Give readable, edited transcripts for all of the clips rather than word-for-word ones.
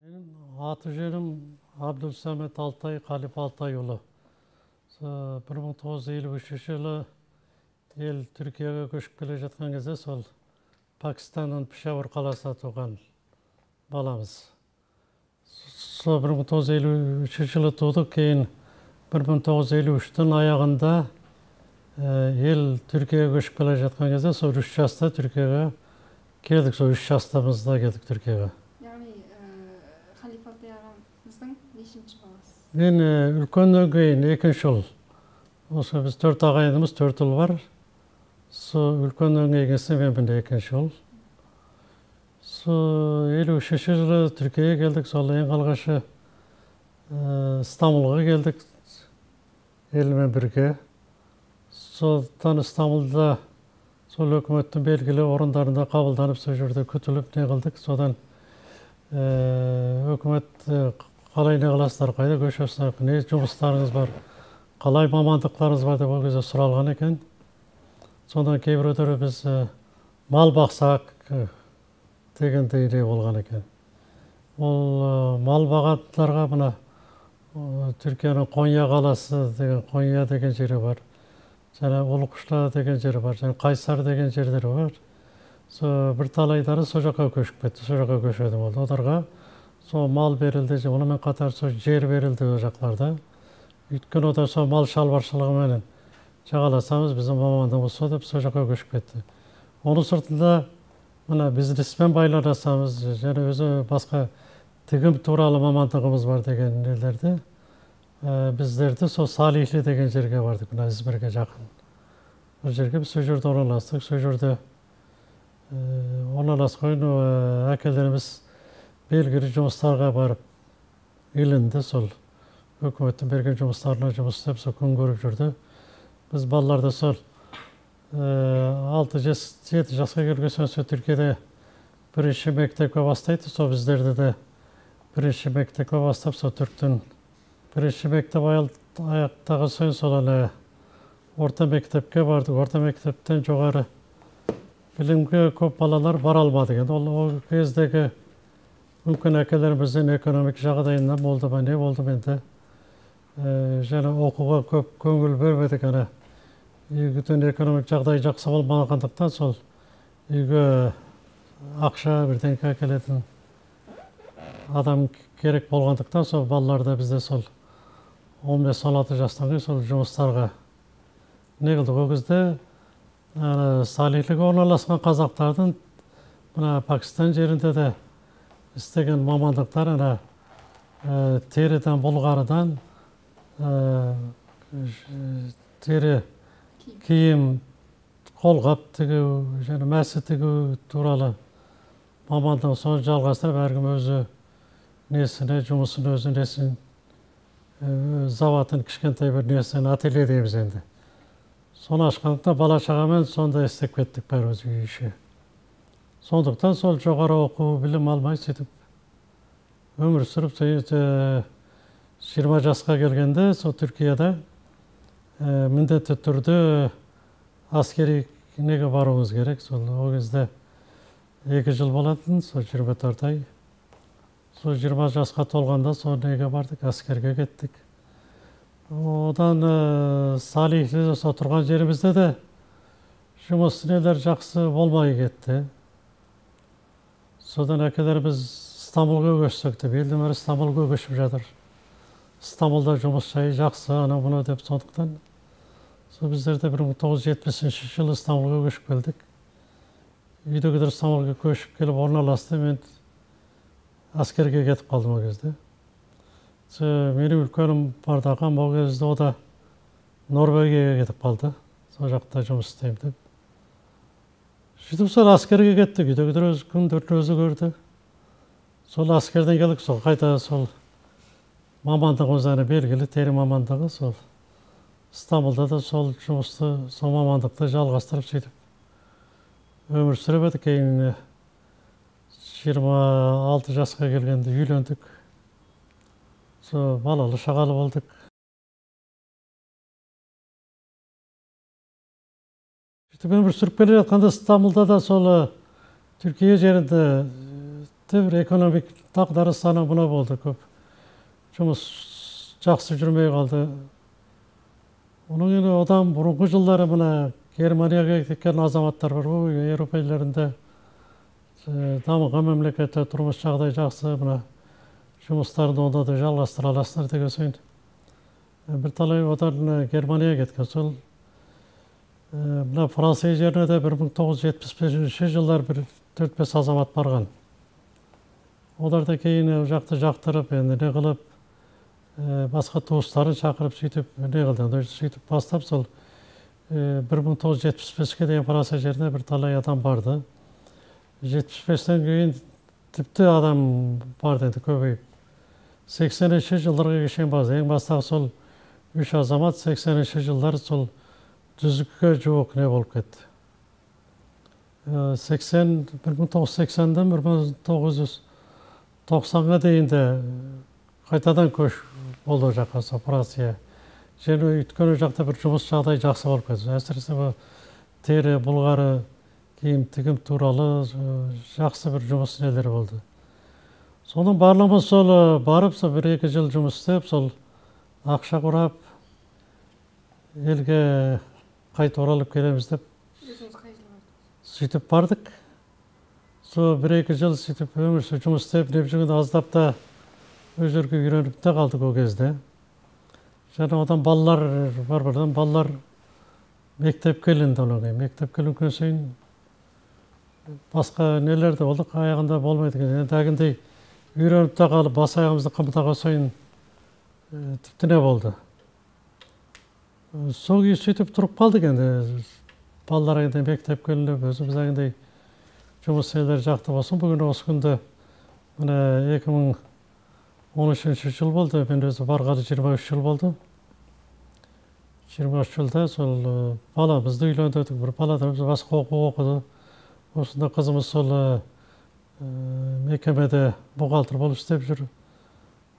Менің аты жөнім Абдулсамет Алтай Қалип Алтайұлы. 1953 жылы ел Түркияға көшіп келе жатқан кезде сол Пакистанның Пешавар қаласында туған баламыз. Сол 1953 жылы тудық, кейін 1953-тің аяғында ел Түркияға көшіп келе жатқан кезде сол 3 жаста Түркияға келдік, сол 3 жастамызда келдік Түркияға. Яғни Халиф Алтай ағамыздың нешінші баласы? Мен үлкеннен кейін екінші ұл. Осы біз 4 ағайынымыз, 4 ұл бар. Сол үлкеннен кейінгісі мен екінші ұл. Сол 53 жылы Түркияға келдік, сол ең алғашы Стамбулға келдік елмен бірге. Содан Стамбулда сол өкіметтің белгілі орындарында қабылданып, сол жерде күтіліп не қылдық. Содан өкімет қалай не қыласыздар, қайда көшесіздер, не жұмыстарыңыз бар, қалай мамандықтарыңыз бар деп ол кезде сұралған екен. Содан кейбіреулері біз мал бақсақ дегендей не болған екен. Ол мал бағатындарға мына Түркияның Қония қаласы деген, Қония деген жері бар, және Ұлықұшла деген жері бар, және Қайсар деген жерлері бар. Сол бірталайдары сол жаққа көшіп кетті, сол жаққа көшеді болды. Оларға сол мал берілді, онымен қатар сол жер берілді ол жақтарда. Өйткені олар сол мал шаруашылығыменен жағаласамыз, біздің мамандығымыз сол деп сол жаққа көшіп кетті. Оның сыртында мына бизнеспен байланысамыз, және өзі басқа тігім туралы мамандығымыз бар деген нелерді, біздерді сол Салихли деген жерге бардық, мына Измирге жақын. Бір жерге біз сол жерде орналастық, сол жерде орналасқан әкелеріміз белгілі жұмыстарға барып ілінді, сол өкіметтің берген жұмыстарына жұмыс істеп, сол күн көріп жүрді. Біз балаларды сол 6-7 жасқа келген соң сол Түркияда бірінші мектепке бастайды, сол біздерді де бірінші мектепке бастап, сол түріктің бірінші мектеп аяқтаған соң сол ана орта мектепке бардық. Орта мектептен жоғары білімге көп балалар бара алмады екен. Ол кездегі мүмкін әкелеріміздің экономик жағдайынан болды ма, не болды ма енді. Және оқуға көп көңіл бөлмедік. Ана үйдің экономик жағдайы жақсы болмағандықтан сол үйге ақша бірдеңке әкелетін адам керек болғандықтан сол балалар да бізде сол 15-16 жастан кейін сол жұмыстарға не қылдық. Ол кезде Салихліге орналасқан қазақтардың мына Пакистан жерінде де істеген мамандықтар ана теріден, бұлғарыдан тері киім, қолғап тігу және мәсі тігу туралы мамандығын соны жалғастырып, әркім өзі несіне, жұмысын өзі несін, заводын кішкентай бір несін, ателье дейміз енді. Соны ашқандықтан бала шағамен сонда істеп кеттік бәріміз үй іші. Сондықтан сол жоғары оқу, білім алмай сөйтіп өмір сүріп, 20 жасқа келгенде сол Түркияда міндетті түрде әскери неге баруымыз керек. Сол ол кезде 2 жыл болатын, сол 24 ай. Сол 20 жасқа толғанда сол неге бардық, әскерге кеттік. Одан Салихліде сол тұрған жерімізде де жұмыс нелер жақсы болмай кетті. Содан әкелеріміз Стамбулға көшсек деп, елдің бәрі Стамбулға көшіп жатыр. Стамбулда жұмыс жайы жақсы, анау мынау деп, сондықтан сол біздер де 1970 жылы Стамбулға көшіп келдік. Үйдегілер Стамбулға көшіп келіп орналасты, мен әскерге кетіп қалдым ол кезде. Менің үлкенім бар ағам, ол кезде о да Норвегияға кетіп қалды, сол жақта жұмыс істеймін деп. Сөйтіп сол әскерге кеттік, үйдегілер өз күндерін өзі көрді. Сол әскерден келдік, сол қайта сол мамандығымыз әне белгілі, тері мамандығы, сол Стамбулда да сол жұмысты, сол мамандықты жалғастырып сөйтіп өмір сүріп едік. Кейін 26 жасқа келгенде үйлендік. Сол балалы шағалы болдық. Сөйтіп өмір сүріп келе жатқанда Стамбулда да сол Түркия жерінде Тіпті бір экономик дағдарыс анау мынау болды, көп жұмыс жақсы жүрмей қалды. Оның енді одан бұрынғы жылдары мына Германияға кеткен азаматтар бар ғой, Еуропа елдерінде дамыған мемлекетте тұрмыс жағдай жақсы, мына жұмыстарды онда да жалғастыра аласыңдар деген соң бірталай одан Германияға кеткен. Сол мына Франция жеріне де 1975 жылдар бір 4-5 азамат барған. Олар да кейін ол жақты жақтырып, енді не қылып, басқа туыстарын шақырып сөйтіп не қылды. Сөйтіп бастап сол 1975-ке дейін Франция жеріне бірталай адам барды. 75-тен кейін тіпті адам барды енді көбейіп. 80-ші жылдарға шейін барды. Ең бастағы сол 3 азамат 80-ші жылдар сол 100-ге жуық не болып кетті. 1980-ден 1990-ға дейін де қайтадан көш болды ол жаққа, сол Франция. Және өйткені ол жақта бір жұмыс жағдай жақсы болып кетті. Әсіресе бұл тері, бұлғары, киім, тігім туралы жақсы бір жұмыс нелері болды. Соның барлығымыз сол барып, сол 1-2 жыл жұмыс істеп, сол ақша құрап, елге қайта оралып келеміз деп сөйтіп бардық. Сол 1-2 жыл сөйтіп өмір сүріп жұмыс істеп, не жүргенде аздап та ол жерге үйреніп те қалдық ол кезде. Және одан балалар бар, бірден балалар мектепке ілінді онан кейін. Мектепке ілінген сайын басқа нелер де болды, аяғында болмайды екен. Енді әлгіндей үйреніп те қалып, бас аяғымызды қымтаған сайын тіпті не болды. Сол күйі сөйтіп тұрып қалдық енді. Балалар енді мектепке ілініп, өзіміз әлгіндей жұмыс нелер жақты болсын. Бүгін осы күнде міне 2013 жыл болды, мен өзі барғалы 23 жыл болды. 23 жылда сол баламызды үйлендірдік, бір баламыз басқа оқу оқыды. Осында қызымыз сол мекемеде бухгалтер болып істеп жүр.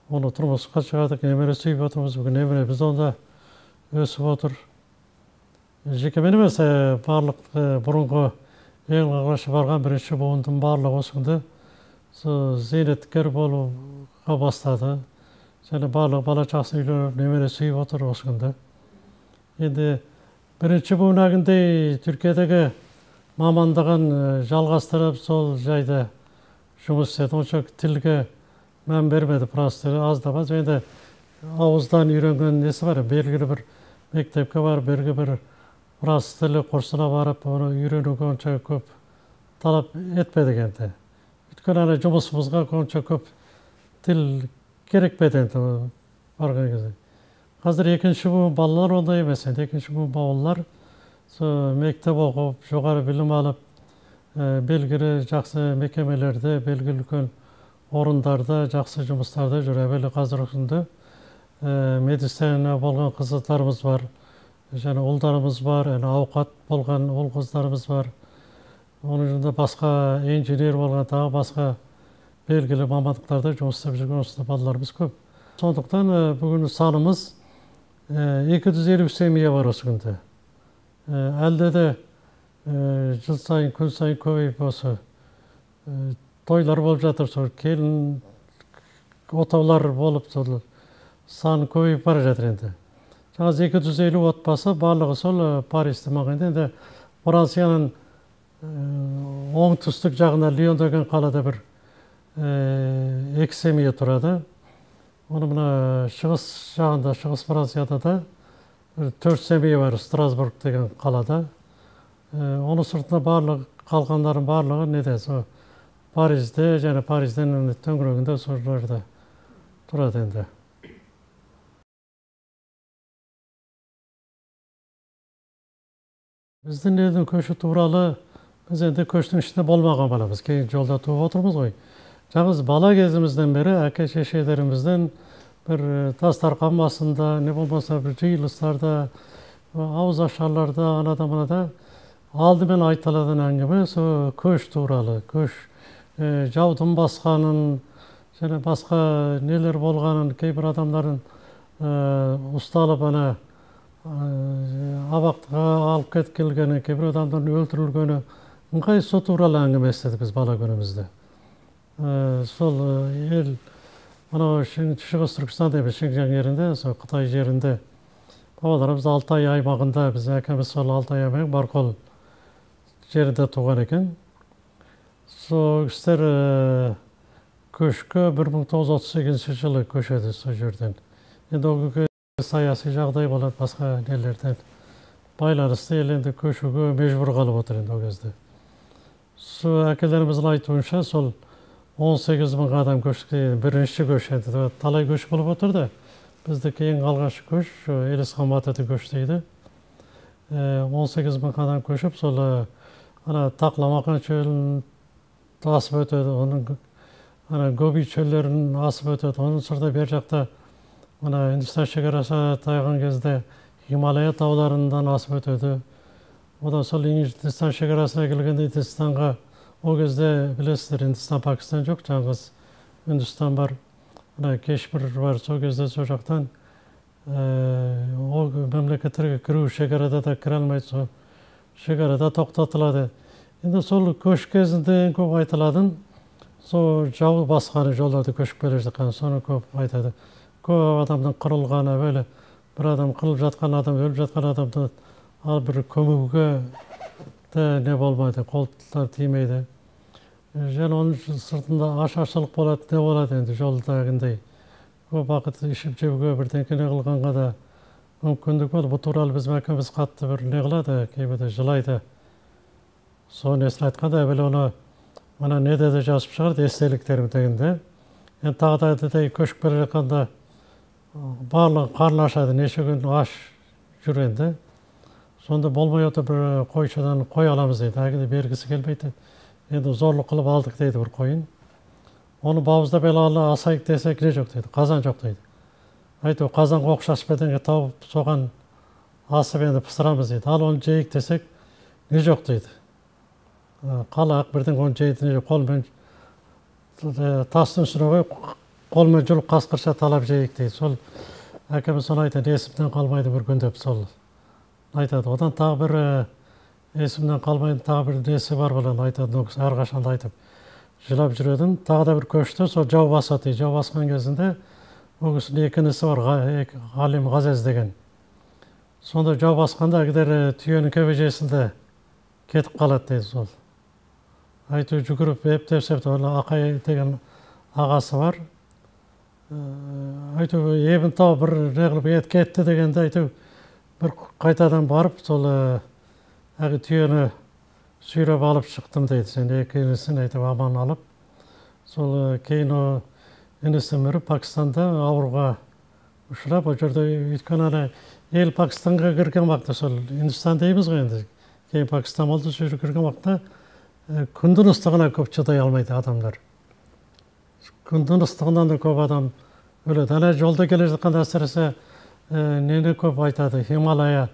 Оны тұрмысқа шығардық, немере сүйіп отырмыз. Бүгін немереміз онда өсіп отыр. Жеке мен емес, барлық бұрынғы ең алғаш барған бірінші буындың барлығы осы күнде сол зейнеткер болуға бастады. Және барлығы бала шағасын үйленіп, немере сүйіп отыр осы күнде. Енді бірінші буын әлгіндей Түркиядегі мамандығын жалғастырып, сол жайда жұмыс істеді. Онша тілге мән бермеді, француз тілі аздап аз. Енді ауыздан үйренген несі бар, белгілі бір мектепке барып, белгілі бір француз тілі курсына барып, оны үйренуге онша көп талап етпедік енді. Өйткені ана жұмысымызға онша көп тіл керек пе еді енді барған кезде. Қазір екінші буын балалар ондай емес енді. Екінші буын балалар сол мектеп оқып, жоғары білім алып, белгілі жақсы мекемелерде, белгілі үлкен орындарда, жақсы жұмыстарда жүр. Әуелі қазіргі күнде медицина болған қыздарымыз бар, және ұлдарымыз бар, және ауқат болған ұл қыздарымыз бар. Оның ішінде басқа инженер болған, тағы басқа белгілі мамандықтарда жұмыс істеп жүрген осындай балаларымыз көп. Сондықтан бүгін санымыз 250 семья бар осы күнде. Әлде де жыл сайын, күн сайын көбейіп осы тойлар болып жатыр, сол келін отаулар болып, сол сан көбейіп бара жатыр енді. Жаңа 250 отбасы барлығы сол Парижде маңайында. Енді Францияның оңтүстік жағында Лион деген қалада бір 2 семья тұрады. Оны мына шығыс жағында, шығыс Францияда да 4 семья бар, Страсбург деген қалада. Оның сыртында барлығы, қалғандардың барлығы неде, сол Парижде және Парижден төңірегінде сол жерде тұрады енді. Біздің елдің көші туралы біз енді көштің ішінде болмаған баламыз, кейін жолда туып отырмыз ғой. Жалғыз бала кезімізден бері әке шешелерімізден бір дастархан басында, не болмаса бір жиылыстарда, ауыз ашарларда, анада мынада алдымен айтылатын әңгіме сол көш туралы, көш жаудың басқанын, және басқа нелер болғанын, кейбір адамдардың ұсталып ана абақтыға алып кетіп келгені, кейбір адамдардың өлтірілгені, ыңғай сол туралы әңгіме естідік біз бала күнімізде. Сол ел мынау Шығыс Түркістан дейміз, Шыңжаң жерінде, сол Қытай жерінде бабаларымыз Алтай аймағында, біз әкеміз сол Алтай аймағы Барқол жерінде туған екен. Сол кісілер көшке 1938 жылы көшеді сол жерден. Енді ол күнгі саяси жағдай болады, басқа нелерден байланысты ел енді көшуге мәжбүр қалып отыр енді ол кезде. Сол әкелеріміздің айтуынша сол 18 мың адам көшті, бірінші көш енді талай көш болып отыр да. Біздікі ең алғашқы көш Елісхан батырдың көші дейді. 18 мың адам көшіп, сол ана Тақламақан шөлін асып өтеді, оның ана Гоби шөлдерін асып өтеді. Оның сырты бер жақта мына Үндістан шекарасы таяған кезде Гималая тауларынан асып өтеді. Одан сол Үндістан шекарасына келгенде Үндістанға ол кезде білесіздер, Үндістан, Пакистан жоқ, жалғыз Үндістан бар, ана Кешмір бар. Сол кезде сол жақтан ол мемлекеттерге кіру шекарада да кіре алмайды, сол шекарада тоқтатылады. Енді сол көш кезінде ең көп айтылатын сол жау басқаны жолдарды көшіп келе жатқан, соны көп айтады. Көп адамның қырылғаны, әуелі бір адам қырылып жатқан адам, өліп жатқан адамды ал бір көмуге де не болмайды, қолдар тимейді. Және оның сыртында ашаршылық болады, не болады енді жолдағындай. Көп уақыт ішіп жеуге, бірдеңке не қылғанға да мүмкіндік болды. Бұл туралы біздің әкеміз қатты бір не қылады, кейбірде жылайды. Соны есін айтқанда, әуелі оны мына неде де жазып шығарды, естеліктерім дегенде. Енді тағы да айтады, көшіп келе жатқанда барлығы қарны ашады, неше күн аш жүр енді. Сонда болмай отыр бір қойшыдан қой аламыз дейді, әлгінде бергісі келмейді. Енді зорлық қылып алдық дейді бір қойын. Оны бауыздап ел асайық десек не жоқ дейді, қазан жоқ дейді. Әйтеуір қазанға оқшаш бірдеңе тауып соған асып енді пісірамыз дейді. Ал оны жейік десек не жоқ дейді. Қалақ бірдеңе оны жейді, не жоқ, қолмен тастың үстіне қойып қолмен жұлып қасқырша талап жейік дейді. Сол әкеміз соны айтады, есімнен қалмайды бір күн деп сол айтады. Одан тағы бір есімнен қалмайтын тағы бір несі бар баланы айтады, ол кісі әрқашанда айтып жылап жүретін. Тағы да бір көшті сол жау басады дейді. Жау басқан кезінде ол кісінің екі інісі бар, Ғалим Ғазез деген. Сонда жау басқанда әлгілер түйенің кебежесінде кетіп қалады дейді сол. Әйтеуір жүгіріп ептеп септеп, Ақай деген ағасы бар. Әйтеуір ебін тауып бір не қылып кетті дегенде әйтеуір бір қайтадан барып сол әлгі түйені сүйреп алып шықтым дейді. Сен екі інісін әйтеуір аман алып, сол кейін о інісі міріп Пакистанда ауруға ұшырап, ол жерде өйткені ана ел Пакистанға кірген уақытта, сол Үндістан дейміз ғой енді, кейін Пакистан болды, сол жерге кірген уақытта күндің ыстығына көп шыдай алмайды адамдар. Күндің ыстығынан да көп адам өледі. Ана жолда келе жатқанда әсіресе нені көп айтады, Хималая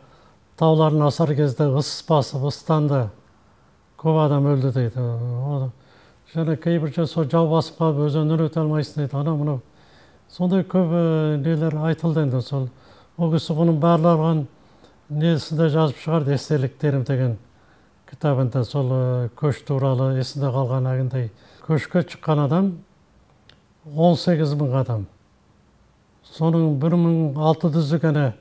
тауларын асар кезде ыс басып, ыстанды, көп адам өлді дейді. Және кейбір жер сол жау басып қалып, өзеннен өте алмайсың дейді. Анау мынау сондай көп нелер айтылды енді сол. Ол кісі бұның барлығын несінде жазып шығарды, естеліктерім деген кітабында сол көш туралы есінде қалған әлгіндей. Көшке шыққан адам 18 мың адам. Соның 1600-і ғана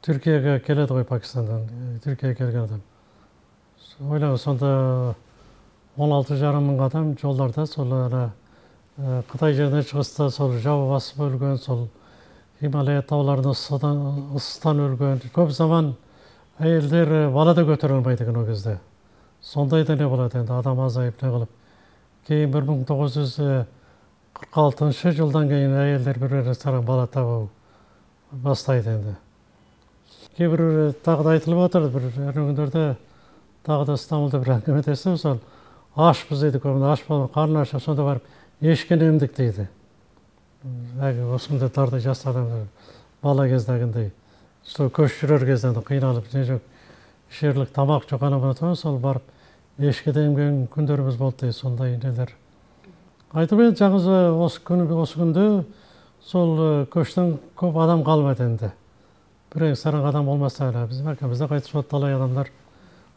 Түркияға келеді ғой, Пакистандан Түркияға келген адам. Ойлаңыз, сонда 16,5 мың адам жолдарда сол ана Қытай жерінен шығыста сол жау басып өлген, сол Гималая тауларында ыстан өлген. Көп заман әйелдер бала да көтере алмайды екен ол кезде. Сондай да не болады енді, адам азайып не қылып. Кейін 1946 жылдан кейін әйелдер бір-біріне саран бала табу бастайды енді. Кейбір тағы да айтылып отыр, бір күндерде тағы да Стамбулда бір әңгіме сол ашпыз дейді, көбіне аш болған, қарны ашып, сонда барып ешкіні емдік дейді. Әлгі осындай тардай жас адамдар бала кездегіндей, сол көш жүрер кезде қиналып, не жоқ, ішерлік тамақ жоқ, ана мына сол барып ешкіде емген күндеріміз болды дейді, сондай нелер. Айтып енді жаңыз осы күнде сол көштен көп адам қалмады енді. Бір сараң адам болмаса әлі, біздің әкемізде қайтыс болды талай адамдар,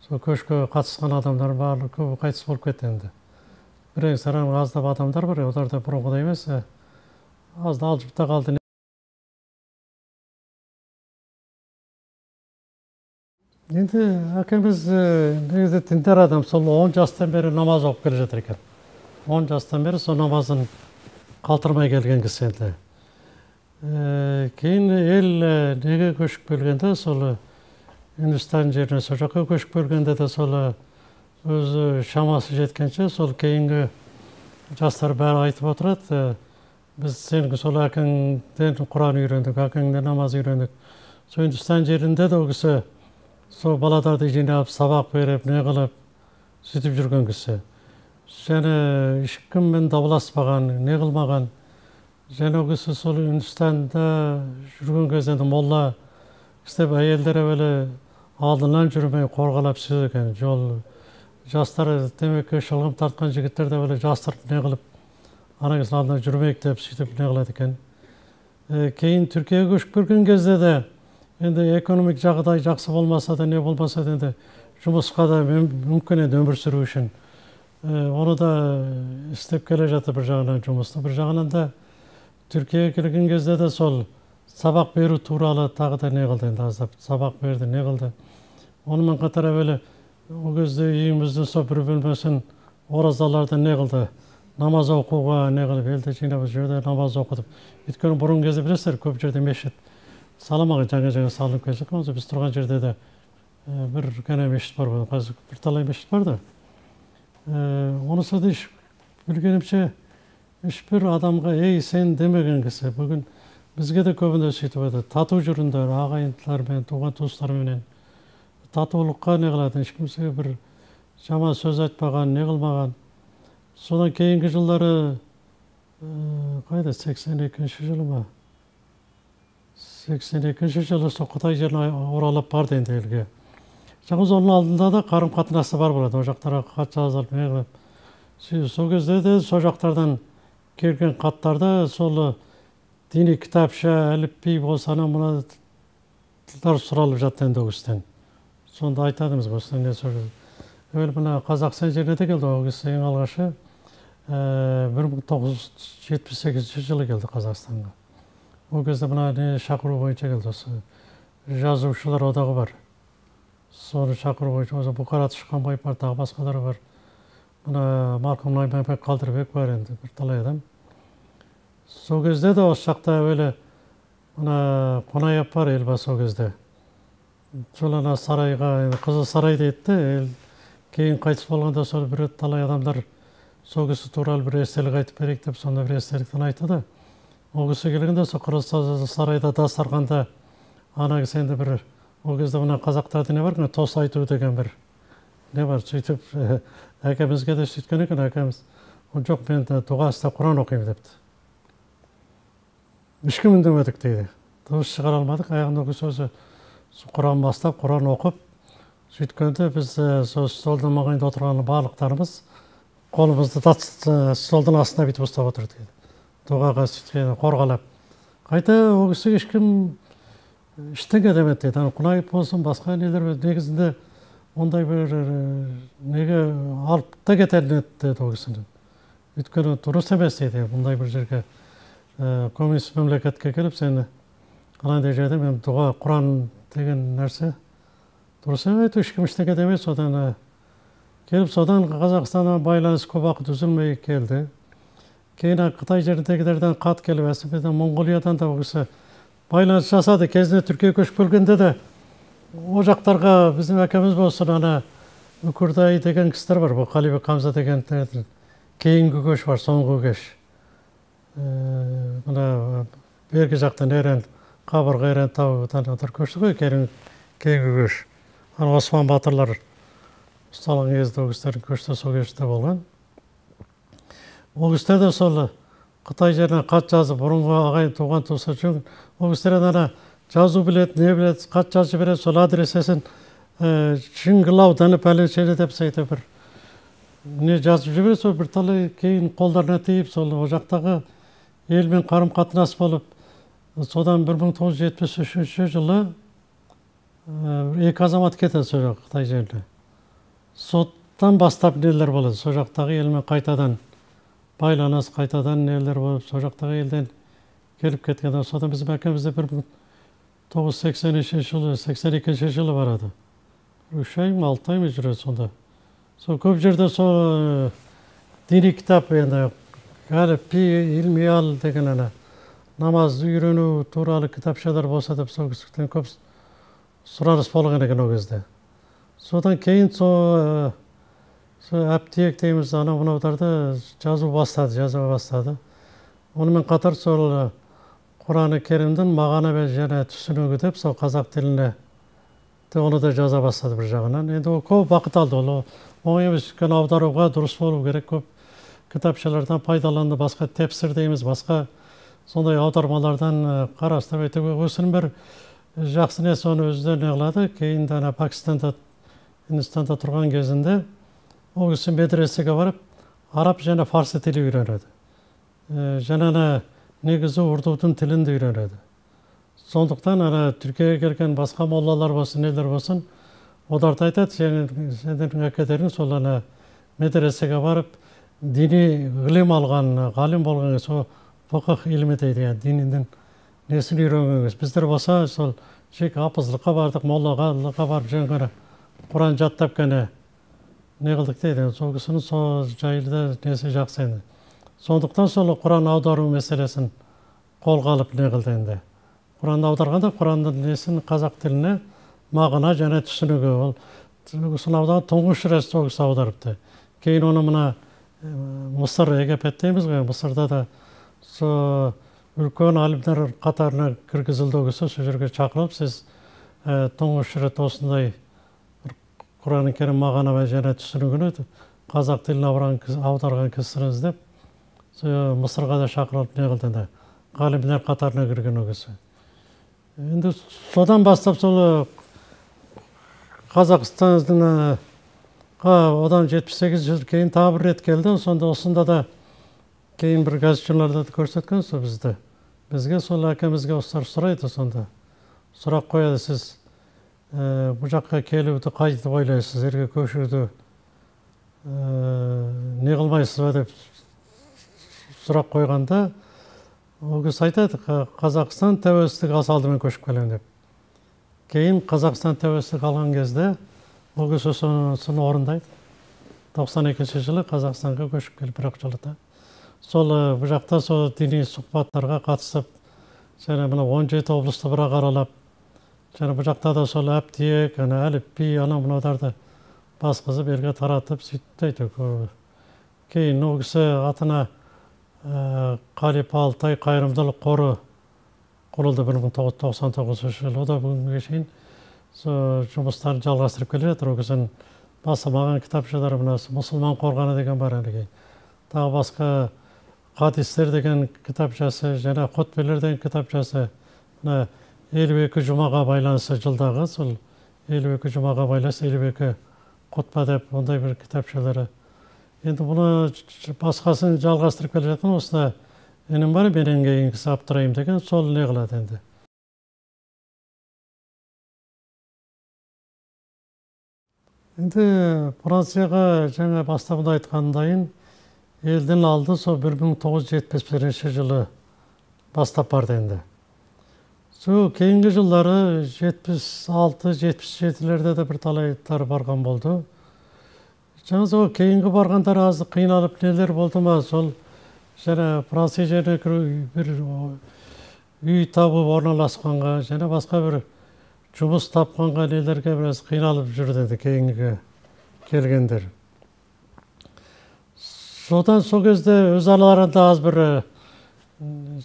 сол көшке қатысқан адамдар барлығы көбі қайтыс болып кетті енді. Бірең-сараң аздап адамдар бар, олар да бұрынғыдай емес, азда алжып та қалды. Енді әкеміз негізі діндар адам, сол 10 жастан бері намаз оқып келе жатыр екен. 10 жастан бері сол намазын қалдырмай келген кісі енді. Кейін ел неге көшіп келгенде, сол Үндістан жеріне, сол жаққа көшіп келгенде де сол өзі шамасы жеткенше, сол кейінгі жастар бәрі айтып отырады, біз сенің сол әкеңден Құран үйрендік, әкеңден намаз үйрендік. Сол Үндістан жерінде де ол кісі сол баладарды жинап, сабақ беріп, не қылып, сөйтіп жүрген кісі. Және ешкіммен дауласпаған, не қылмаған. Және ол кісі сол Үндістанда жүрген кезде молла істеп, әйелдер әуелі алдынан жүрмей қорғалап сөз екен. Жол жастар темекі шылғым тартқан жігіттер де әуелі жастырып не қылып, ана кісінің алдынан жүрмейік деп сөйтіп не қылады екен. Кейін Түркияға көшіп келген кезде де енді экономик жағдай жақсы болмаса да, не болмаса да, енді жұмысқа да мүмкін енді өмір сүру үшін. Оны да істеп келе жатыр бір жағынан жұмысты, бір жағынан да Түркияға келген кезде де сол сабақ беру туралы тағы да не қылды енді, аздап сабақ берді, не қылды. Онымен қатар әуелі ол кезде үйіміздің сол бір бөлмесін оразаларды не қылды, намаз оқуға не қылып, елді жинап ол жерде намаз оқытып. Өйткені бұрынғы кезде білесіздер, көп жерде мешіт салынбаған, жаңа-жаңа салынып келе жатқан. Біз тұрған жерде де бір ғана мешіт бар болды, қазір бірталай мешіт бар да. Онысы да білгенімше ешбір адамға ей сен демеген кісі. Бүгін бізге де көбінде сөйтіп айтады, тату жүріңдер ағайындылармен, туған туыстарменен, татулыққа не қылады, ешкімсіге бір жаман сөз айтпаған, не қылмаған. Содан кейінгі жылдары, қайда, 82 жылы ма? 82 жылы сол Қытай жеріне оралып барды енді елге. Жаңыз оның алдында да қарым-қатынасы бар болады, ол жақтарға хат жазылып, не қылып. Сол кезде де сол жақтардан келген хаттарда сол дини кітапша, әліпби болса, ана мыналар сұралып жатты енді ол кісіден. Сонда айтадымыз, осыдан не сол. Әуелі мына Қазақстан жеріне де келді, ол кісі ең алғашы 1978 жылы келді Қазақстанға. Ол кезде мына не шақыру бойынша келді, осы жазушылар одағы бар. Соны шақыру бойынша осы Бұқар Тышқанбаев бар, тағы басқалар бар. Мына марқұм Найманбек Қалдырбек бар енді, бірталай адам. Сол кезде де осы жақта әуелі мына Қонаев бар, елбасы ол кезде. Сол ана сарайға, енді Қызыл сарай дейді де, ел кейін қайтыс болғанда сол бір талай адамдар сол кісі туралы бір естелік айтып берейік деп сонда бір естеліктен айтты да. Ол кісі келгенде сол Қызыл сарайда дастарханда ана кісі енді бір, ол кезде мына қазақтарда не бар, тос айту деген бір не бар, сөйтіп әкемізге де сөйткен екен, әкеміз жоқ, мен дұға істеп Құран оқимын депті. Ешкім үндемедік дейді, дыбыс шығара алмадық. Аяғында ол кісі өзі Құран бастап, Құран оқып, сөйткенде біз сол столдың маңайында отырған барлықтарымыз қолымызды столдың астына бүйтіп ұстап отырдық дейді. Дұғаға сөйткен қорғалап. Қайта ол кісіге ешкім ештеңе демеді дейді. Қонаев болсын, басқа нелер негізінде ондай бір неге алып та кетер еді деді ол кісіні. Өйткені дұрыс емес дейді, бұндай бір жерге коммунист мемлекетке келіп сені анандай жерде мен дұға, Құран деген нәрсе дұрыс емес, ешкім ештеңе демейді. Содан келіп, содан Қазақстаннан байланыс көп уақыт үзілмей келді. Кейін Қытай жеріндегілерден хат келіп, әсіресе Моңғолиядан да ол кісі байланыс жасады. Кезінде Түркияға көшіп келгенде де ол жақтарға біздің әкеміз болсын, ана Үкірдай деген кісілер бар, бұл Қалибек Хамза деген кейінгі көш бар, соңғы көш. Мына бергі жақтан Ерен, Қабырға Ерен таудан көшті ғой, кейінгі көш. Ана Осман батырлар ұсталған кезде ол кісілердің көшті сол кеште болған. Ол кісілер де сол Қытай жеріне хат жазып, бұрынғы ағайын туған туысы үшін ол кісілер ана жазу біледі, не біледі, хат жазып жібереді, сол адресесін Шыңғылаудан пәленшелі деп сөйтіп бір не жазып жібереді, сол бірталай кейін қолдарына тиіп, сол ол жақтағы елмен қарым-қатынас болып, содан 1973 жылы екі азамат кетеді сол жаққа, Қытай жеріне. Соттан бастап нелер болады, сол жақтағы елмен қайтадан байланыс қайтадан нелер болып, сол жақтағы елден келіп кеткен. Содан біздің әкеміз де 1983 жылы, 82 жылы барады. 3 ай ма, 6 ай ма жүреді сонда. Сол көп жерде сол дини кітап енді әліпби, илмиал деген ана намазды үйрену туралы кітапшалар болса деп сол кісіден көп сұраныс болған екен ол кезде. Содан кейін сол әптиек дейміз, анау мынауларды жазу бастады, жаза бастады. Онымен қатар сол Құран-ы Керімдің мағына және түсінігі деп сол қазақ тіліне оны да жаза бастады бір жағынан. Енді ол көп уақыт алды, ол оңай емес, өйткені аударуға дұрыс болу керек, көп кітапшалардан пайдаланды, басқа тәпсір дейміз, басқа сондай аудармалардан қарастырып әйтеуір осының бір жақсы несі оны өзі не қылады. Кейін ана Пакистанда, Үндістанда тұрған кезінде ол кісі медресеге барып араб және фарсы тілі үйренеді. Және ана негізі урдудың тілін де үйренеді. Сондықтан ана Түркияға келген басқа моллалар болсын, нелер болсын, олар да айтады, сендердің әкелерің сол ана медресеге барып дини ғылым алған, ғалым болған, сол фықх илімі дейді, динінің несін үйренген. Біздер болса сол жеке апыздыққа бардық, моллаға барып жөн ғана Құран жаттап қана не қылдық дейді. Сол кісінің сол жайлы несі жақсы енді. Сондықтан сол Құран аудару мәселесін қолға алып не қылды енді. Құранды аударғанда Құранның несін қазақ тіліне мағына және түсінігі. Ол кісіні аударған тұңғыш рет сол кісі аударыпты. Кейін оны мына Мысыр, Египет дейміз ғой, Мысырда да сол үлкен ғалымдар қатарына кіргізілді ол кісі, сол жерге шақырылып, сіз тұңғыш рет осындай Құран-ы Керім мағына және түсінігін қазақ тіліне аударған кісісіңіз деп Мысырға да шақырылып не қылды енді, ғалымдар қатарына кірген ол кісі. Енді содан бастап сол Қазақстанның одан 78 жыл кейін тағы бір рет келді. Сонда осында да кейін бір газет журналда да көрсеткен сол бізді. Бізге сол әкемізге осылар сұрайды сонда. Сұрақ қояды, сіз бұл жаққа келуді қайтып ойлайсыз, жерге көшуді не қылмайсыз ба деп сұрақ қойғанда, ол кісі айтады, Қазақстан тәуелсіздік алса алдымен көшіп келемін деп. Кейін Қазақстан тәуелсіздік алған кезде ол кісі соны орындайды. 92 жылы Қазақстанға көшіп келіп бір жылда. Сол бұл жақта сол дини сұхбаттарға қатысып, және мына 17 облысты бірақ аралап, және бұл жақта да сол әптиек, ана әліпби, ана мынауларды басқызып елге таратып сөйтті әйтеуір. Кейін ол кісі атына Қалипа Алтай қайырымдылық қоры құрылды 1999 жылы. О да бүгінге шейін жұмыстарын жалғастырып келе жатыр. Ол кісінің басылмаған кітапшалары, мына мұсылман қорғаны деген бар әнекей. Тағы басқа хадистер деген кітапшасы, және хутбелер деген кітапшасы, мына 52 жұмаға байланысты жылдағы сол 52 жұмаға байланысты 52 хутба деп ондай бір кітапшалары. Енді бұны басқасын жалғастырып келе жатқан осында інім бар, менен кейінгісі Абдырайым деген, сол не қылады енді. Енді Францияға жаңа бастапқыда айтқандайын, елдің алды сол 1971 жылы бастап барды енді. Сол кейінгі жылдары 76-77-лерде де бір талайлар барған болды. Жаңа сол кейінгі барғандар аз қиналып нелер болды ма, сол және Франция жеріне кіру, бір үй табып орналасқанға, және басқа бір жұмыс тапқанға нелерге біраз қиналып жүрді енді кейінгі келгендер. Содан сол кезде өз араларында аз бір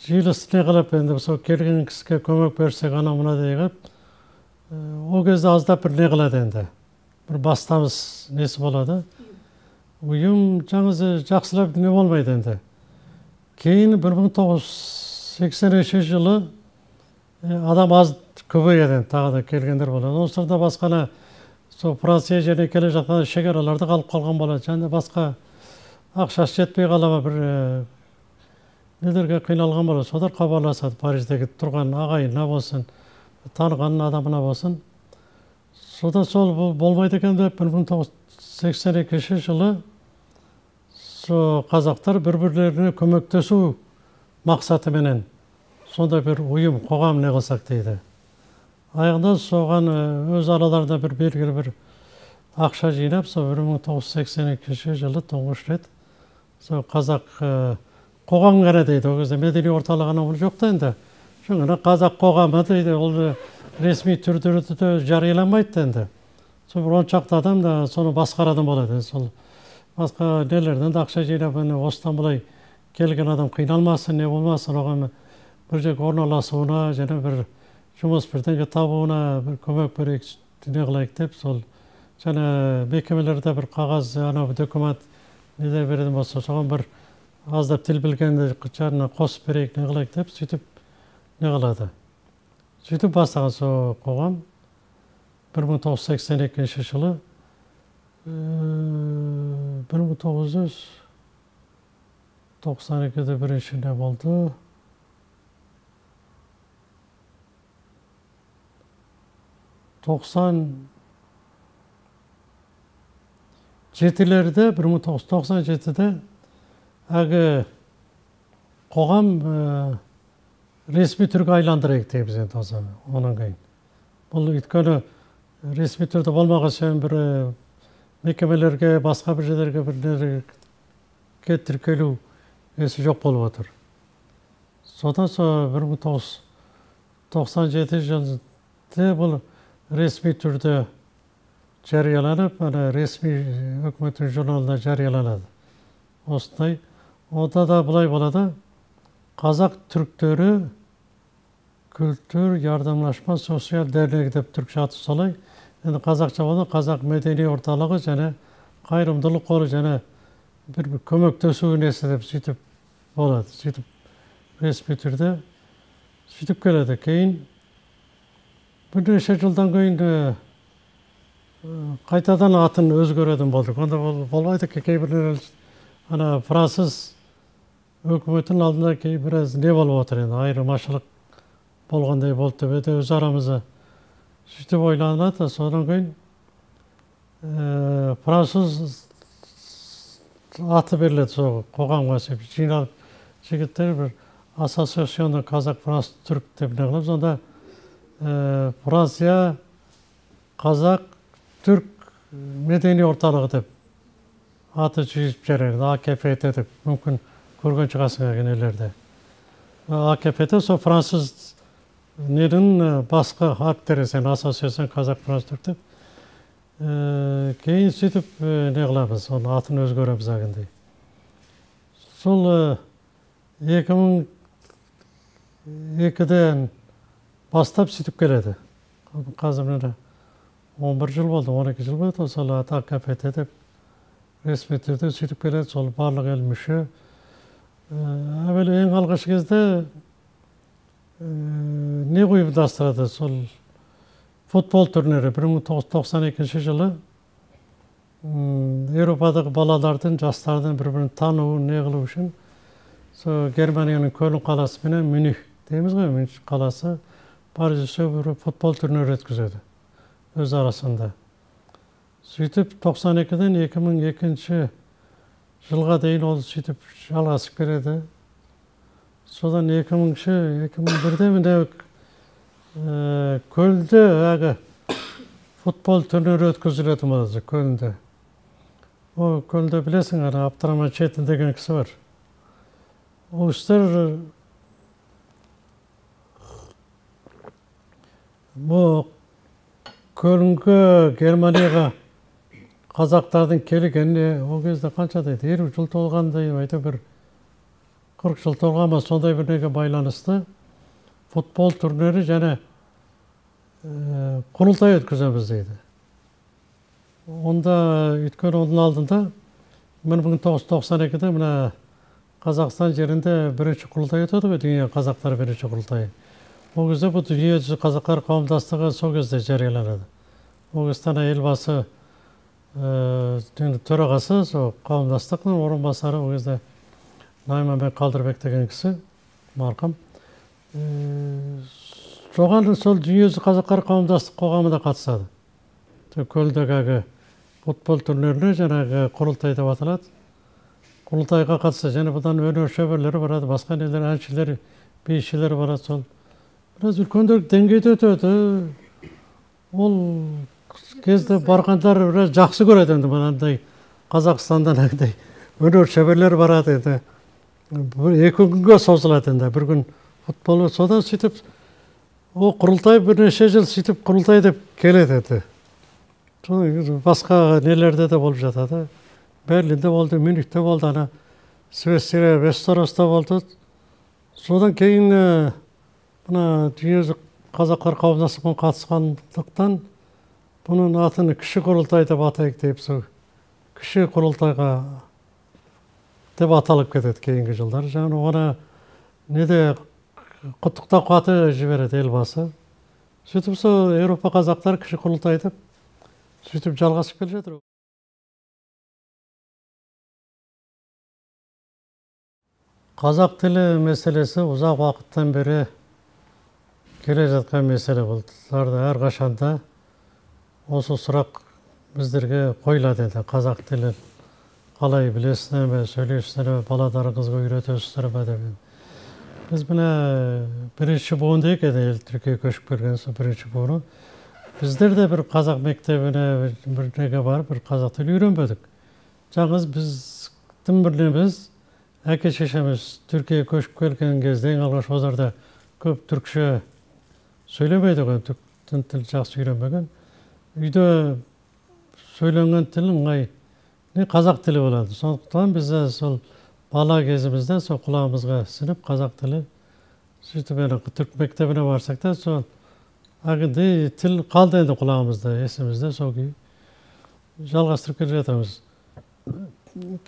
жиылыс не қылып, енді сол келген кісіге көмек берсек ана мына деп, ол кезде аздап бір не қылады енді. Бір бастамыз несі болады. Ұйым жаңызы жақсылап не болмайды енді. Кейін 1983 жылы адам аз көбейеді енді, тағы да келгендер болады. Оның сыртында басқаны сол Франция жеріне келе жатқан шекараларда қалып қалған болады. Және басқа ақшасы жетпей қала ма, бір нелерге қиналған болады. Солар хабарласады, Париждегі тұрған ағайынына болсын, таныған адамына болсын. Содан сол болмайды екен деп 1982 жылы Со қазақтар бір-бірлеріне көмектесу мақсатыменен сондай бір ұйым, қоғам не қылсақ дейді. Аяғында соған өз араларында бір белгілі бір ақша жинап, сол 1982 жылы тұңғыш рет сол қазақ қоғам ғана дейді. Ол кезде мәдени орталығы анау жоқ та енді. Жаңағы қазақ қоғамы дейді, ол ресми түрде жарияланбайды енді. Сол бір 10 шақты адам да соны басқаратын болады. Сол басқа нелерден де ақша жинап, осыдан былай келген адам қиналмасын, не болмасын, оған бір жерге орналасуына және бір жұмыс бірдеңе табуына бір көмек берейік, не қылайық деп, сол және мекемелерде бір қағаз, анау документ нелер беретін болса, соған бір аздап тіл білгенді жанына қосып берейік, не қылайық деп, сөйтіп не қылады. Сөйтіп бастаған сол қоғам 1982 жылы, 1992-де бірінші не болды. 97-лерде, 1997-де әлгі қоғам ресми түрге айландырайық дейміз енді онан кейін. Бұл өйткені ресми түрде болмаған соң бір мекемелерге, басқа бір жерлерге бір нелерге тіркелу несі жоқ болып отыр. Содан соң 1997 жылда бұл ресми түрде жарияланып, ана ресми үкіметтің журналында жарияланады. Осындай. Онда да былай болады: Қазақ түріктері Kültür Yardımlaşma Sosyal Derneği деп түркше аты солай. Енді қазақша болады Қазақ мәдени орталығы және қайырымдылық қоры және бір көмектесу несі деп сөйтіп болады. Сөйтіп ресми түрде сөйтіп келеді. Кейін бірнеше жылдан кейін қайтадан атын өзгеретін болдық. Онда болмайды, кейбір ана француз өкіметінің алдында кей біраз не болып отыр енді, айырмашылық болғандай болды деп еді, өз арамызда сөйтіп ойланады. Содан кейін француз аты беріледі сол қоғамға. Сөйтіп жиналып жігіттер бір Association Қазақ Франц Түрк деп не қылып, сонда Франция Қазақ Түрк мәдени орталығы деп аты жүйіп жариялады. АКФТ деп мүмкін көрген шығарсың нелерде. АКФТ сол француз ненің басқа әріптері сен Association Қазақ Франц Түрк деп. Кейін сөйтіп не қыламыз, оның атын өзгереміз әлгіндей. Сол 2002-ден бастап сөйтіп келеді. Қазір міне 11 жыл болды, 12 жыл болды, сол АКФТ деп ресми түрде сөйтіп келеді. Сол барлық ел мүше. Әуелі ең алғашқы кезде не ұйымдастырады, сол футбол турнирі. 1992 жылы Еуропадағы балалардың, жастардың бір бірін тануы, не қылу үшін сол Германияның Көлн қаласы менен Мюних дейміз ғой, Мюних қаласы Парижде бір футбол турнирі өткізеді өз арасында. Сөйтіп 92-ден 2002 жылға дейін ол сөйтіп жалғасып келеді. Содан 2000-ші, 2001-де міне Көлде әлгі футбол турнирі өткізілетін болады Көлінде. Ол Көлде білесің, ана Абдыраман Четін деген кісі бар. Ол кісілер бұл Көлінге, Германияға қазақтардың келгеніне ол кезде қанша дейді, 50 жыл толғандай, әйтеуір бір 40 жыл толған ба, сондай бір неге байланысты футбол турнирі және құрылтай өткіземіз дейді. Онда өйткені оның алдында 1992-де мына Қазақстан жерінде бірінші құрылтай өтеді ғой, дүние қазақтары бірінші құрылтайы. Ол кезде бұл Дүниежүзі қазақтар қауымдастығы сол кезде жарияланады. Ол кезде ана Елбасы төрағасы, сол қауымдастықтың орынбасары ол кезде Найманбек Қалдырбек деген кісі марқұм. Соған сол Дүниежүзі қазақтар қауымдастық қоғамы да қатысады. Көлдегі әлгі футбол турниріне, жаңағы құрылтай деп аталады. Құрылтайға қатысты және бұдан өнер шеберлері барады, басқа нелер, әншілер, бишілер барады. Сол біраз үлкендер деңгейде өтеді. Ол кезде барғандар біраз жақсы көреді енді мынандай Қазақстандан андай өнер шеберлері барады енді. Бір екі күнге созылады енді, бір күн футбол, содан сөйтіп ол құрылтай бірнеше жыл сөйтіп құрылтай деп келеді енді. Содан басқа нелерде де болып жатады. Берлинде болды, Мюнхте болды, ана Швеция, Вестероста болды. Содан кейін мына дүниежүзілік қазақтар қауымдастығына қатысқандықтан бұның атын кіші құрылтай деп атайық деп, сол кіші құрылтайға деп аталып кетеді кейінгі жылдары. Жаңа оны неде құттықтау хаты жібереді елбасы. Сөйтіп сол Еуропа қазақтар кіші құрылтай деп сөйтіп жалғасып келе жатыр. Қазақ тілі мәселесі ұзақ уақыттан бері келе жатқан мәселе болды. Әрқашанда осы сұрақ біздерге қойылады енді. Қазақ тілі қалай білесіздер ме, сөйлейсіздер ме, балаларыңызға үйретесіздер ме деп. Біз міне бірінші буын дейік енді, ел Түркияға көшіп келген соң бірінші буыны. Біздер де бір қазақ мектебіне бір неге барып бір қазақ тілі үйренбедік. Жалғыз біздің бірлігіміз, әке шешеміз Түркияға көшіп келген кезде ең алғаш оларда көп түркше сөйлемейді ғой, түрік тілін жақсы үйренбеген. Үйде сөйленген тіл ыңғай не қазақ тілі болады. Сондықтан біз сол бала кезімізден сол құлағымызға сіңіп қазақ тілі сөйтіп енді түрік мектебіне барсақ та сол әлгіндей тіл қалды енді құлағымызда, есімізде, сол күй жалғастырып келе жатырмыз.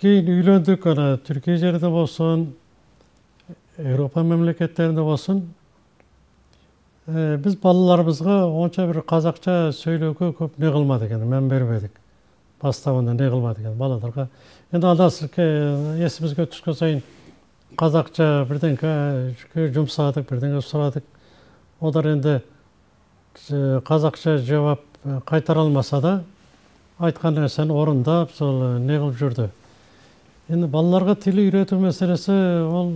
Кейін үйлендік, ана Түркия жерінде болсын, Еуропа мемлекеттерінде болсын, біз балаларымызға онша бір қазақша сөйлеуге көп не қылмадық енді, мән бермедік. Бастауында не қылмадық енді балаларға. Енді алда есімізге түскен сайын қазақша бірдеңке жұмсадық, бірдеңе сұрадық. Олар енді қазақша жауап қайтара алмаса да, айтқан нәрсені орындап, сол не қылып жүрді. Енді балаларға тіл үйрету мәселесі ол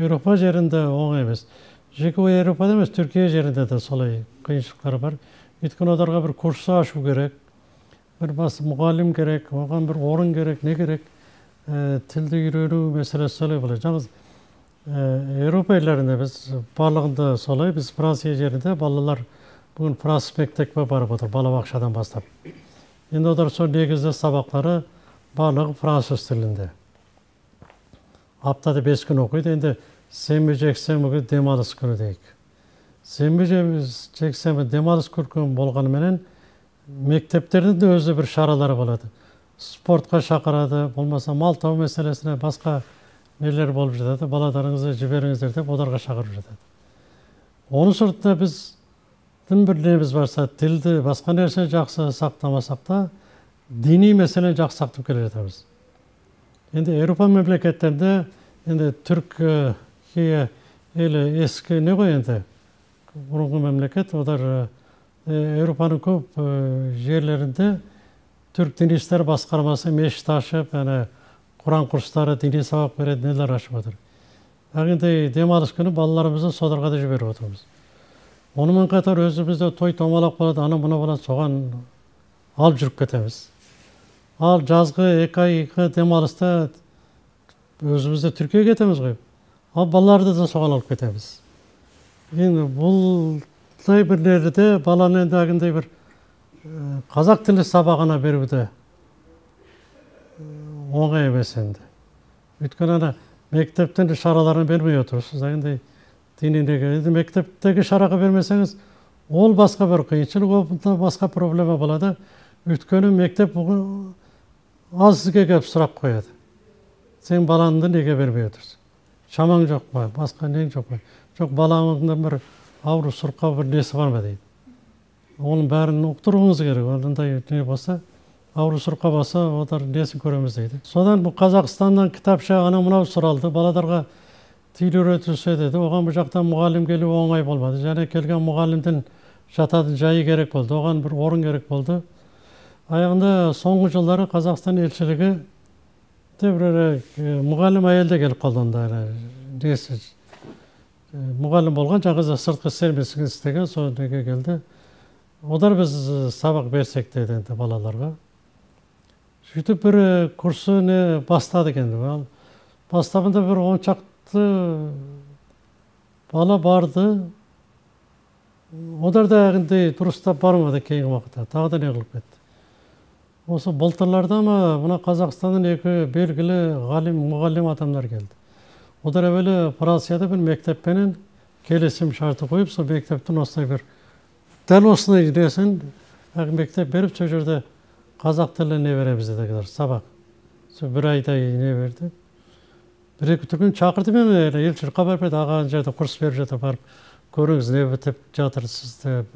Еуропа жерінде оңай емес. Жеке Еуропада емес, Түркия жерінде де солай қиыншылықтар бар. Өйткені оларға бір курс ашу керек, бір бас мұғалім керек, оған бір орын керек, не керек. Тілді үйрену мәселесі солай болады. Жалғыз Еуропа елдерінде біз барлығында солай, біз Франция жерінде балалар бүгін француз мектепке барып отыр, балабақшадан бастап. Енді олар сол негізгі сабақтары барлығы француз тілінде. Аптада 5 күн оқиды, енді сенбі, жексенбі күні демалыс күні дейік. Сенбі, жексенбі демалыс күні болғанымен мектептердің де өзі бір шаралары болады. Спортқа шақырады, болмаса мал тау мәселесіне басқа нелер болып жатады, балаларыңызды жіберіңіздер деп оларға шақырып жатады. Оның сыртында біз дін бірлігіміз барса, тілді басқа нәрсе жақсы сақтамасақ та, діни мәселені жақсы сақтап келе жатамыз. Енді Еуропа мемлекеттерінде енді Түркия елі ескі не ғой енді, бұрынғы мемлекет, олар Еуропаның көп жерлерінде түрік діни істер басқармасы мешіт ашып, әне Құран курстары, діни сабақ береді, нелер ашып отыр. Әлгіндей демалыс күні балаларымызды соларға да жіберіп отырмыз. Онымен қатар өзімізде той томалақ болады, ана мына болады, соған алып жүріп кетеміз. Ал жазғы 2 ай демалыста өзімізде Түркияға кетеміз ғой. Ал балаларды да соған алып кетеміз. Енді бұлдай бір жерде баланы енді әлгіндей бір қазақ тілі сабағына беруді оңай емес енді. Өйткені ана мектептің шараларын бермей отырсыз. Әлгіндей дініндегі, енді мектептегі шараға бермесеңіз, ол басқа бір қиыншылық, ол басқа проблема болады. Өйткені мектеп аз сізге келіп сұрақ қояды. Сен балаңды неге бермей отырсың? Шамаң жоқ па? Басқа нең жоқ па? Жоқ, балаңның бір ауру сұрқау бір несі бар ма дейді. Оның бәрін ұқтыруыңыз керек. Ондай не болса, ауру сұрқа болса, олар несін көреміз дейді. Содан бұл Қазақстаннан кітапша ана мынау сұралды. Балаларға тіл үйретілсе деді. Оған бұл жақтан мұғалім келу оңай болмады. Және келген мұғалімдің жататын жайы керек болды. Оған бір орын керек болды. Аяғында соңғы жылдары Қазақстан елшілігі Тіпті бір мұғалім әйел де келіп қалды онда. Несі, мұғалім болған, жаңағы сыртқы істер істеген, сол неге келді. Олар біз сабақ берсек деді енді балаларға. Сөйтіп бір курсы бастадық енді. Бастабында бір 10 шақты бала барды. Олар да әлгіндей дұрыстап бармады кейінгі уақытта, тағы да не қылып кетті. Осы былтырларда ма, мына Қазақстаннан екі белгілі ғалим, мұғалім адамдар келді. Олар әуелі Францияда бір мектеппенен келісім шарты қойып, сол мектептің осындай бір дәл осындай несін мектеп беріп, сол жерде қазақ тілін не береміз деді, сабақ. Сол бір айдай не берді. Бір-екі күн шақырды мені, елшілікке барып еді, аға ана жерде курс беріп жатыр, барып көріңіз, не бітіп жатырсыз деп.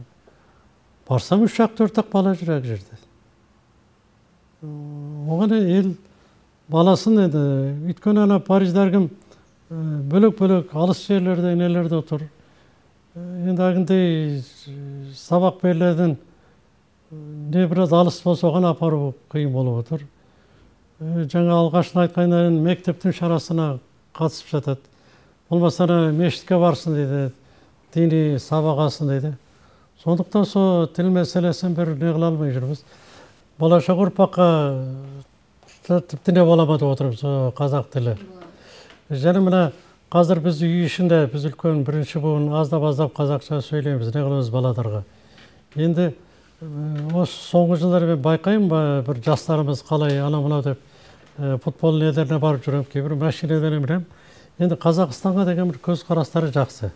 Барсам 3-ақ 4-ақ бала жүр ақ жерде. Оған ел баласын енді, өйткені ана Парижде әркім бөлек-бөлек алыс жерлерде, нелерде отыр. Енді әлгіндей сабақ берілетін не біраз алыс болса, оған апару қиын болып отыр. Жаңа алғашын айтқандай, мектептің шарасына қатысып жатады. Болмаса мешітке барсын дейді, діни сабақ алсын дейді. Сондықтан сол тіл мәселесін бір не қыла алмай жүрміз. Болашақ ұрпаққа тіпті не бола ма деп отырмыз, қазақ тілі. Және мына қазір біз үй ішінде, біз үлкен бірінші буын аздап-аздап қазақша сөйлейміз, не қыламыз балаларға. Енді осы соңғы жылдары мен байқаймын, бір жастарымыз қалай анау-мынау деп футбол нелеріне барып жүремін, кейбір машиналарына мінемін. Енді Қазақстанға деген бір көзқарастары жақсы.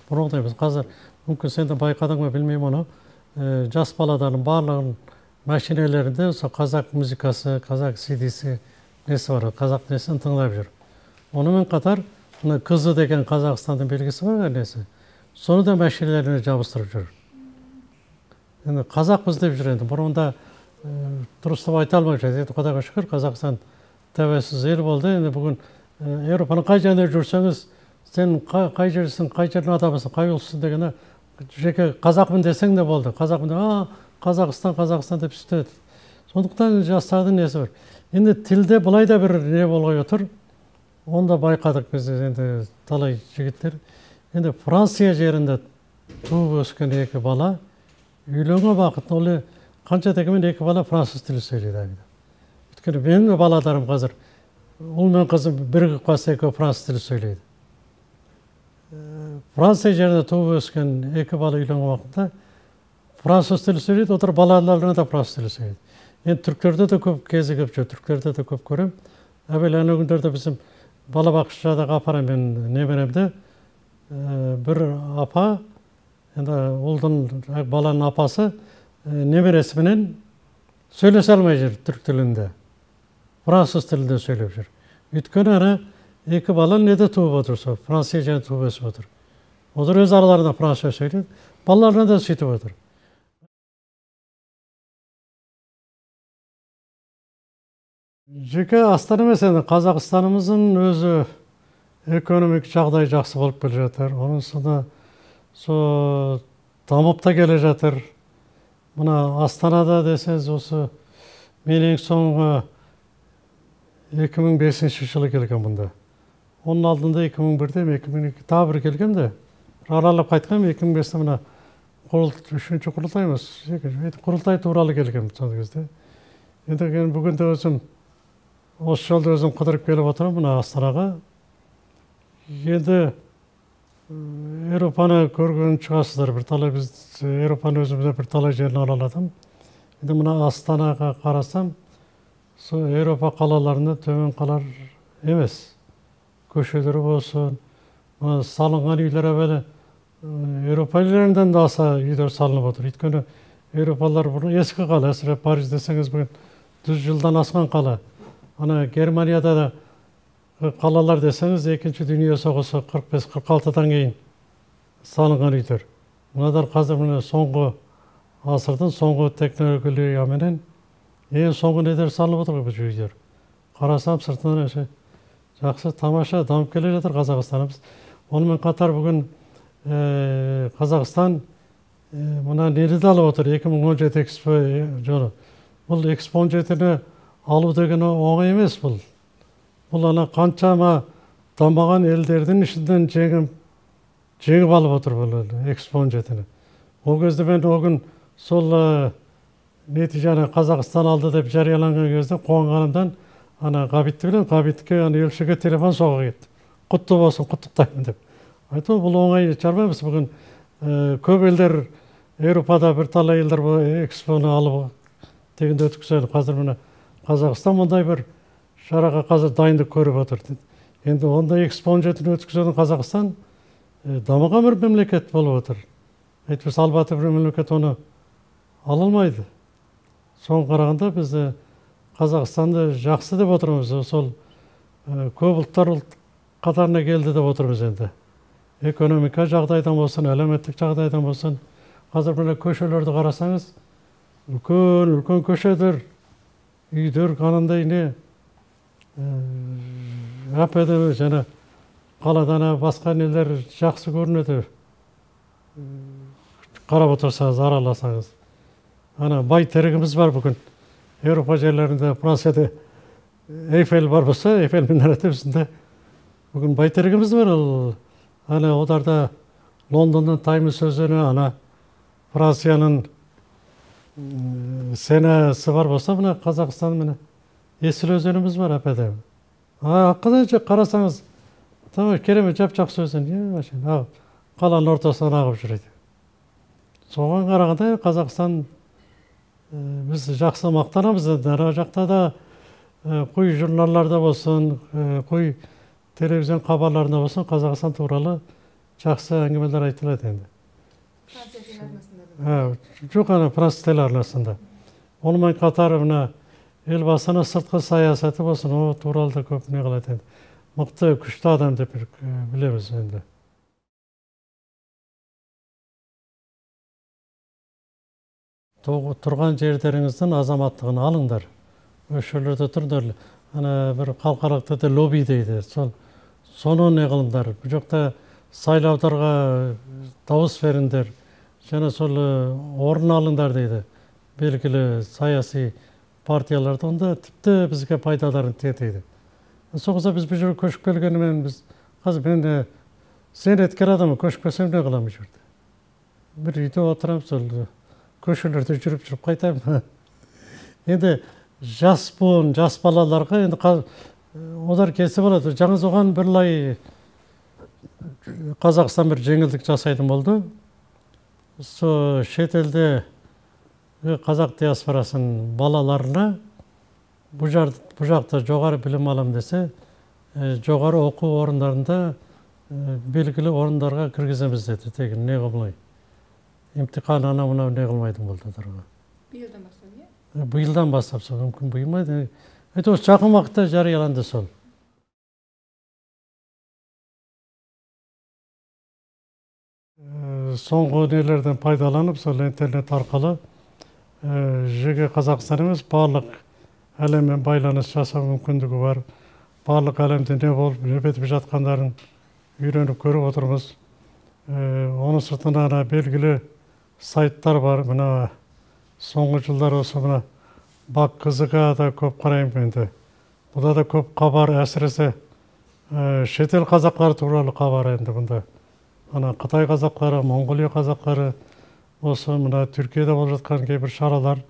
Бұрынғыдай емес. Қазір мүмкін сен де байқадың ба, білмеймін оны. Жас балалардың барлығының машиналарында сол қазақ музыкасы, қазақ CD-сі несі бар, қазақ несін тыңдап жүр. Онымен қатар мына КЗ деген Қазақстанның белгісі бар несі, соны да машиналарына жабыстырып жүр. Енді қазақпыз деп жүр енді. Бұрында дұрыстап айта алмай жүр. Енді Құдайға шүкір, Қазақстан тәуелсіз ел болды. Енді бүгін Еуропаның қай жерінде жүрсеңіз, сен қай жерсің, қай жердің адамысың, қай ұлтсың дегені жеке қазақпын десең де болды. Қазақпын деп, а, Қазақстан, Қазақстан деп сөйтеді. Сондықтан жастардың несі бар. Енді тілде былай да бір не болғай отыр. Оны да байқадық біз енді талай жігіттер. Енді Франция жерінде туып өскен екі бала үйленген уақытта ол қанша дегенмен екі бала француз тілі сөйлейді. Өйткені менің балаларым қазір ұл мен қызым бірігіп қалса екеуі француз тілі сөйлейді. Франция жерінде туып өскен екі бала үйленген уақытта француз тілі сөйлейді, отыр балаларына да француз тілі сөйлейді. Енді түріктерде де көп кезігіп жүр, түріктерде де көп көремін. Әуелі ана күндерде біздің балабақшадағы апарамын мен немеремді, бір апа, енді ұлдың баланың апасы немересіменен сөйлесе алмай жүр түрік тілінде, француз тілінде сөйлеп жүр. Өйткені ана екі бала неде туып отыр, сол Франция жерінде туып өсіп отыр. Олар өз араларында французша сөйлейді, балаларына да сөйтіп отыр. Жеке Астана емес, енді Қазақстанымыздың өзі экономик жағдайы жақсы болып келе жатыр. Оның үстіне со дамып та келе жатыр. Мына Астанада десеңіз, осы мен ең соңғы 2005 жылы келген бұнда. Оның алдында 2001-де, 2002 тағы бір келгем де, аралап қайтқам, 2005-те мына үшінші құрылтай емес, құрылтай туралы келгем сол кезде. Енді бүгін де өзім осы жолда өзім қыдырып келіп отырмын мына Астанаға. Енді Еуропаны көрген шығасыздар, бірталай біз Еуропаны өзімізде бірталай жерін араладым. Енді мына Астанаға қарасам, сол Еуропа қалаларында төмен қалар емес. Көшелері болсын, мына салынған үйлер әуелі Еуропа үйлерінен де аса үйлер салынып отыр. Өйткені Еуропалар бұрын ескі қала, әсіресе Париж десеңіз бүгін 100 жылдан асқан қала. Ана Германияда да қалалар десеңіз, екінші дүние соғысы 45-46-дан кейін салынған үйлер. Мынадар қазір мына соңғы ғасырдың соңғы технологияменен ең соңғы недер салынып отыр бұл үйлер. Қарасам сыртынан өте жақсы, тамаша дамып келе жатыр Қазақстанымыз. Онымен қатар бүгін Қазақстан мына нені де алып отыр, 2017 экспо жолы. Бұл экспо 17-ні алу деген оңай емес бұл. Бұл ана қаншама дамыған елдердің ішінен жеңіп алып отыр бұл Экспо 17-ні. Ол кезде мен ол күн сол нәтижені Қазақстан алды деп жарияланған кезде қуанғанымдан ана Ғабитті білемін, Ғабитке ана елшіге телефон соға кетті. Құтты болсын, құттықтаймын деп. Айтты, бұл оңай шаруа емес. Бүгін көп елдер, Еуропада бірталай елдер бұл экспоны алып дегенде өткізеді. Қазір міне Қазақстан мұндай бір шараға қазір дайындық көріп отыр. Енді ондай Экспо 17-ні өткізетін Қазақстан дамыған бір мемлекет болып отыр. Әйтпесе албаты бір мемлекет оны ала алмайды. Соған қарағанда біз Қазақстанды жақсы деп отырмыз. Сол көп ұлттар ұлт қатарына келді деп отырмыз енді. Экономика жағдайдан болсын, әлеуметтік жағдайдан болсын. Қазір мына көшелерді қарасаңыз, үлкен көшелер, үйлер қанандай не әп-әдемі, және қаладан басқа нелер жақсы көрінеді. Қарап отырсаңыз, араласаңыз. Ана бай терегіміз бар бүгін. Еуропа жерлерінде, Францияда Эйфель бар болса, Эйфель мінареті бізде бүгін бай терегіміз бар. Ол ана оларда Лондонның Таймс өзені, ана Францияның Сенасы бар болса, мына Қазақстан міне Есіл өзеніміз бар әп-әдемі. Аққыда қарасаңыз, керемет жап-жақсы өзен, қаланың ортасынан ағып жүреді. Соған қарағанда Қазақстан біз жақсы мақтанамыз. Ана жақта да қой журналларда болсын, қой телевизион хабарларында болсын Қазақстан туралы жақсы әңгімелер айтылады енді. Франция телеарнасында да? Жоқ, ана Франция телеарнасында. Онымен қатар мына Елбасының сыртқы саясаты болсын, о туралы да көп не қылады енді. Мықты, күшті адам деп білеміз енді. Тұрған жердеріңіздің азаматтығын алыңдар. Осы жерлерде тұрыңдар. Ана бір халықаралық тілде лобби дейді. Соны не қылыңдар. Бұл жақта сайлаударға дауыс беріңдер. Және сол орын алыңдар дейді. Белгілі саяси партияларда онда тіпті бізге пайдаларын тиеді. Сол кезде біз бұл жерге көшіп келгенімен біз қазір мен зейнеткер адаммын, көшіп келсем не қыламын бұл жерде? Бір үйде отырамын, сол көшелерде жүріп-жүріп қайтамын. Енді жас буын, жас балаларға енді олар келсе болады. Жаңыз оған бір лай Қазақстан бір жеңілдік жасайтын болды. Со шетелде қазақ диаспорасының балаларына бұл жақта жоғары білім алам десе, жоғары оқу орындарында белгілі орындарға кіргіземіз деді. Тегін не қылмай. Емтихан ана мынау не қылмайтын болды оларға. Биылдан бастап, иә? Биылдан бастап сол, мүмкін бұйымайды. Әйтеуір осы жақын уақытта жарияланды сол. Соңғы нелерден пайдаланып, сол интернет арқылы жеке Қазақстан емес, барлық әлеммен байланыс жасау мүмкіндігі бар. Барлық әлемде не болып, не бітіп жатқандарын үйреніп көріп отырмыз. Оның сыртында ана белгілі сайттар бар. Мына соңғы жылдары осы мына Бақ КЗК да көп қараймын енді. Бұнда да көп хабар, әсіресе шетел қазақтары туралы хабар енді бұнда. Ана Қытай қазақтары, Моңғолия қазақтары, осы мына Түркияда болып жатқан кейбір шаралар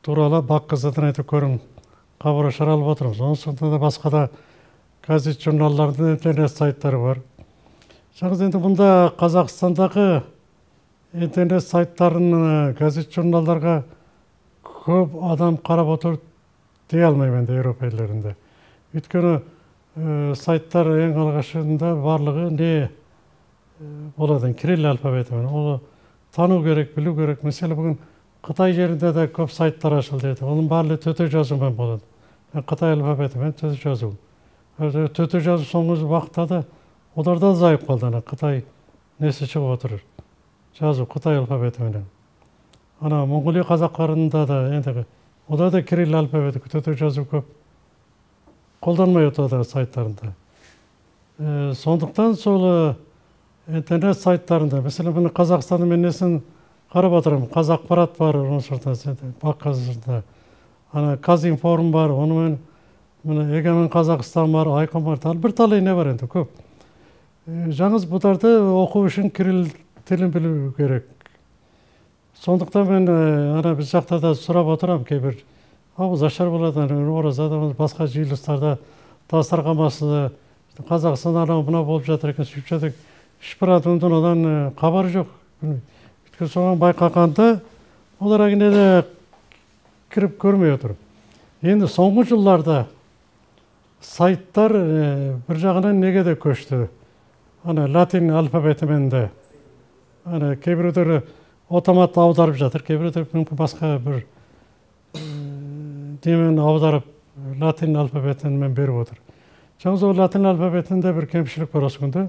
туралы Бақ КЗ-дан айтып көрім хабар алып отырмыз. Оның сыртында да басқа да газет, журналдардың интернет сайттары бар. Жаңыз енді бұнда Қазақстандағы интернет сайттарын, газет, журналдарға көп адам қарап отыр дей алмаймын енді Еуропа елдерінде. Өйткені сайттар ең алғашында барлығы не болады, кирилл алфавитімен. Оны тану керек, білу керек. Мысалы, бүгін Қытай жерінде де көп сайттар ашылды еді. Оның барлығы төте жазумен болады. Қытай алфавитімен төте жазу. Төте жазу соңғы уақытта да оларда азайып қалды. Ана Қытай несі шығып отыр. Жазу Қытай алфавитіменен. Ана Моңғолия қазақтарында да енді олар да кирилл алфавиті төте жазу көп қолданмай отырады сайттарында. Сондықтан сол интернет сайттарында, мәселен, міне Қазақстанның мен несін қарап отырамын. Қазақпарат бар, оның сыртында, Бақ КЗ-да. Ана Казинформ бар, онымен Міне, Егемен Қазақстан бар, Айқын бар, бірталай не бар енді көп. Жаңыз бұларды оқу үшін кирилл тілін білу керек. Сондықтан мен ана біз жақта да сұрап отырамын, кейбір ауызашар болады, оразада, басқа жиылыстарда, дастархан басында Қазақстан анау мынау болып жатыр екен, сөйтіп жатыр. Ешбір адамның одан хабары жоқ. Өйткені соған байқағанда олар әңгімеде кіріп көрмей отыр. Енді соңғы жылдарда сайттар бір жағынан неге де көшті. Ана латин алфавитімен де. Ана кейбіреулері автомат аударып жатыр, кейбіреулері мүмкін басқа бір немен аударып латин алфавитімен беріп отыр. Жаңыз ол латин алфавитінде бір кемшілік бар осы күнде.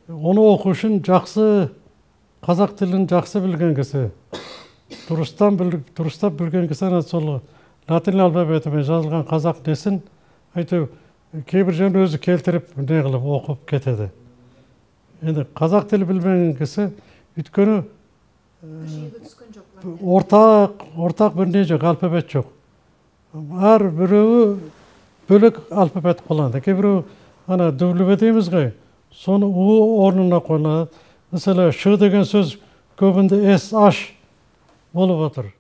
Оны оқу үшін жақсы қазақ тілін жақсы білген кісі, дұрыстап білген кісі ана сол латин алфавитімен жазылған қазақ несін әйтеу кейбір жерін өзі келтіріп не қылып оқып кетеді. Енді қазақ тілі білмеген кісі, өйткені ортақ бір не жоқ, алфавит жоқ. Әр біреуі бөлек алфавит қолданады. Кейбіреу ана W дейміз ғой, соны У орнына қолданады. Мысалы, Ш деген сөз көбінде SH болып отыр.